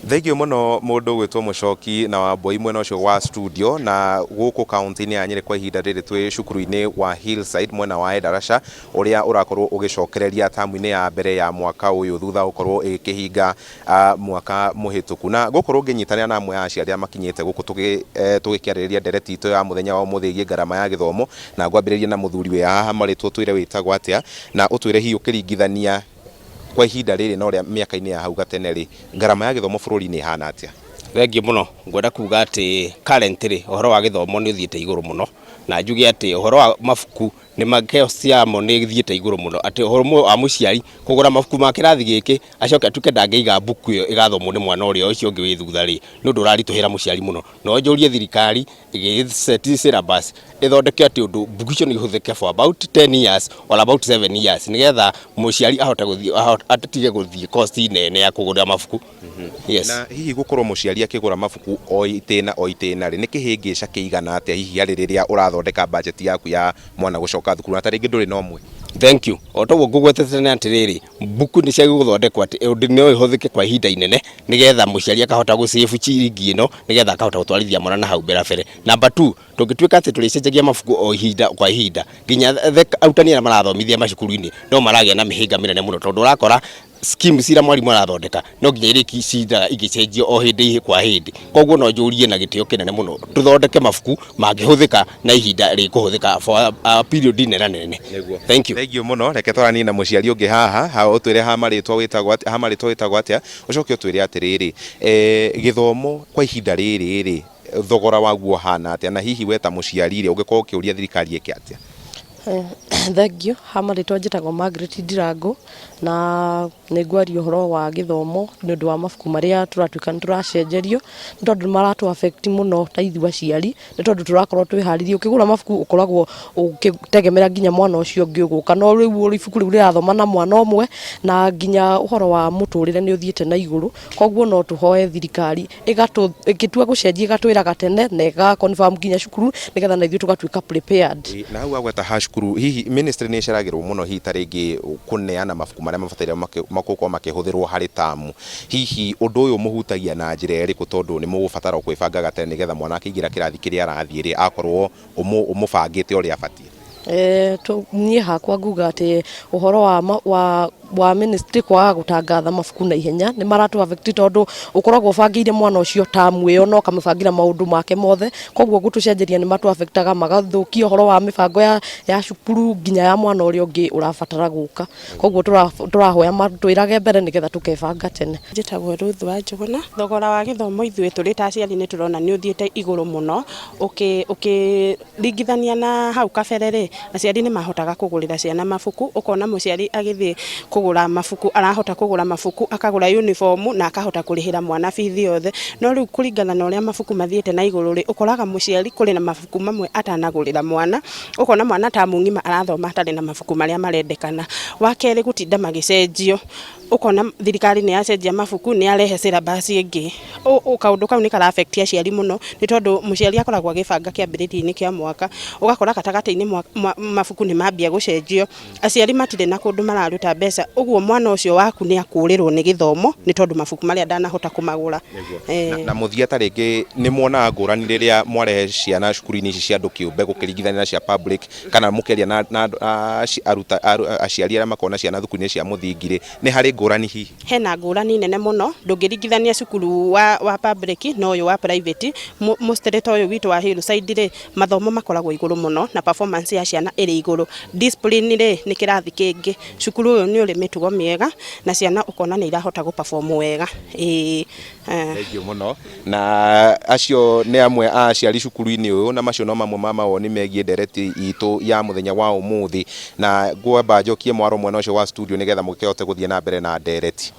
Thengiũ mũno mũndũ ũgwĩtwo Mũcoki na Wambui mwena ũcio wa studio. Na gũkũ kaunti-inĩ ya Nyĩrĩ kwa ihinda rĩrĩ twĩ cukuru-inĩ wa Hillside mwena wa Endarasha, ũrĩa ũrakorwo ũgĩcokereria tamu-inĩ ya mbere ya mwaka ũyũ thutha gũkorwo ĩgĩkĩhinga mwaka mũhĩtũku. Na gũkorwo ngĩnyitanĩra na amwe a aciari arĩa makinyĩte gũkũ tũgĩkĩarĩrĩria ndereti itũ ya mũthenya wa ũmũthĩ ĩgiĩ ngarama ya gĩthomo. Na ngwambĩrĩria na mũthuri wĩ haha marĩtwo, ũtwĩre wĩtagwo atĩa na ũtwĩre hihi ũkĩringithania kwa ihinda rĩrĩ na ũrĩa mĩaka-inĩ ya hau gatene rĩ, ngarama ya gĩthomo bũrũri-inĩ ĩhana atĩa? Thengiũ mũno. Ngwenda kuga atĩ currently ũhoro wa gĩthomo nĩ ũthiĩte igũrũ mũno, na njuge atĩ ũhoro wa mabuku nĩ cost yamo nĩ ĩthiĩte igũrũ mũno, atĩ ũhoro wa mũciari kũgũra mabuku ma kĩrathi gĩkĩ acoke atuĩke ndangĩiga mbuku ĩyo ĩgathomwo nĩ mwana ũrĩa ũcio ũngĩ wĩ thutha rĩ, nĩ ũndũ ũraritũhĩra mũciari mũno. No njũrie thirikari ĩgĩ set syllabus ĩthondeke atĩ ũndũ mbuku icio no ihũthĩke for about 10 years or about 7 years, nĩgetha mũciari ahote gũthiĩ atige gũthiĩ cost nene ya kũgũra mabuku. Yes. Na hihi gũkorwo mũciari akĩgũra mabuku o itĩna o itĩna rĩ, nĩ kĩhĩngĩca kĩigana atĩa hihi harĩ rĩrĩa ũrathondeka budget yaku ya mwana gũcoka thukuru, na ta rĩngĩ ndũrĩ na ũmwe? Thank you. O toguo ngũgwetete tene atĩrĩrĩ, mbuku nĩ ciagĩrĩirwo gũthondekwo atĩ ũndũ no ĩhũthĩke kwa ihinda inene, nĩgetha mũciari akahota gũ save ciringi ĩno, nĩgetha akahota gũtwarithia mwana na hau mbere mbere. Number two, tũngĩtuĩka atĩ tũrĩcenjagia mabuku o ihinda kwa ihinda, nginya arutani arĩa marathomithia macukuru-inĩ no maragĩa na mĩhĩnga mĩnene mũno, tondũ ũrakora schemes iria mwarimũ arathondeka no nginya irĩcindaga igĩcenjio o hĩndĩ kwa hĩndĩ. Koguo no njũrie na gĩtĩo kĩnene mũno tũthondeke mabuku mangĩhũthĩka na ihinda rĩkũhũthĩka for a period nene nene. Thank you. Thengiũ mũno. Reke twaranie na mũciari ũngĩ haha. Ha ũtwĩre ha marĩtwa wĩtagwo atĩa, ha marĩtwa wĩtagwo atĩa, ũcoke ũtwĩre atĩrĩrĩ, gĩthomo kwa ihinda rĩrĩ rĩ, thogora waguo ũhana atĩa, na hihi we ta mũciari rĩ, ũngĩkorwo ũkĩũria thirikari ĩke atĩa? Thengiũ, ha marĩtwa njĩtagwo Margaret Ndirangũ, na nĩ ngwaria ũhoro wa gĩthomo nĩ ũndũ wa mabuku marĩa tũratuĩka nĩ tũracenjerio, nĩ tondũ nĩ maratũ affect mũno ta ithuĩ aciari, nĩ tondũ tũrakorwo twĩharĩirie. Ũkĩgũra mabuku ũkoragwo ũgĩtegemera nginya mwana ũcio ũngĩ ũgũka, no rĩu ibuku rĩu rĩrathoma na mwana ũmwe, na nginya ũhoro wa mũtũrĩre nĩ ũthiĩte na igũrũ, koguo no tũhoe thirikari ĩgĩtua gũcenjia ĩgatwĩraga tene na ĩga confirm nginya cukuru, nĩgetha na ithuĩ tũgatuĩka prepared. Na hau wagweta ha cukuru, hihi ministry nĩ ĩceragĩrwo mũno hihi ta rĩngĩ kũneana mabuku marĩa mabataire gũkorwo makĩhũthĩrwo harĩ tamu? Hihi ũndũ ũyũ ũmũhutagia na njĩra ĩrĩkũ, tondũ nĩ mũgũbatara kwĩbangaga tene nĩgetha mwana akĩingĩra kĩrathi kĩrĩa arathiĩ rĩ, akorwo ũmũbangĩte ũrĩa abatiĩ? Niĩ hakwa nguga atĩ ũhoro wa ministry kwaga gũtangatha mabuku na ihenya nĩ maratũ affect, tondũ ũkoragwo ũbangĩire mwana ũcio tamu ĩyo na ũkamũbangĩra maũndũ make mothe. Koguo gũtũcenjeria nĩ matũ affectaga, magathũkia ũhoro wa mĩbango ya cukuru nginya ya mwana ũrĩa ũngĩ ũrabatara gũka. Koguo tũrahoya matwĩrage mbere nĩgetha tũkebanga tene. Njĩtagwo Ruth wa Njũgũna. Thogora wa gĩthomo ithuĩ tũrĩ ta aciari nĩ tũrona nĩ ũthiĩte igũrũ mũno ũkĩringithania na hau kabere rĩ, aciari nĩ mahotaga kũgũrĩra ciana mabuku, ũkona mũciari agĩthiĩ kũgũra mabuku, arahota kũgũra mabuku, akagũra uniform na akahota kũrĩhĩra mwana bithi yothe. No rĩu kũringana na ũrĩa mabuku mathiĩte na igũrũ rĩ, ũkoraga mũciari kũrĩ na mabuku mamwe atanagũrĩra mwana, ũkona mwana tamu ng'ima arathoma atarĩ na mabuku marĩa marendekana. Wa kerĩ, gũtinda magĩcenjio, ũkona thirikari nĩ yacenjia mabuku, nĩ yarehe syllabus ĩngĩ. Kaũndũ kau nĩ kara affect aciari mũno, nĩ tondũ mũciari akoragwo agĩbanga kĩambĩrĩria-inĩ kĩa mwaka, ũgakora gatagatĩ-inĩ mabuku nĩ mambia gũcenjio, aciari matirĩ na kũndũ mararuta mbeca, ũguo mwana ũcio waku nĩ akũrĩrwo nĩ gĩthomo nĩ tondũ mabuku marĩa ndanahota kũmagũra. Na mũthia ta rĩngĩ nĩ muonaga ngũrani rĩrĩa mwarehe ciana cukuru-inĩ ici cia andũ kĩũmbe gũkĩringithania na cia public, kana mũkĩaria na aciari arĩa makoragwo na ciana thukuru-inĩ cia mũthingi rĩ, nĩ harĩ ngũrani hihi? Hena ngũrani nene mũno, ndũngĩringithania cukuru wa public na ũyũ wa private. Mostly ta ũyũ witũ wa Hillside rĩ, mathomo makoragwo igũrũ mũno na performance ya ciana ĩrĩ igũrũ. Discipline rĩ, nĩ kĩrathi kĩngĩ. Cukuru ũyũ nĩ ũrĩ mĩtugo mĩega na ciana ũkona nĩ irahota gũ perform wega, ĩĩ. Thengiũ mũno. Na acio nĩ amwe a aciari cukuru-inĩ ũyũ, na macio no mamwe ma mawoni megiĩ ndereti itũ ya mũthenya wa ũmũthĩ. Na ngwamba njokie mwaro mwena ũcio wa studio nĩgetha mũkĩhote gũthiĩ na mbere na ndereti.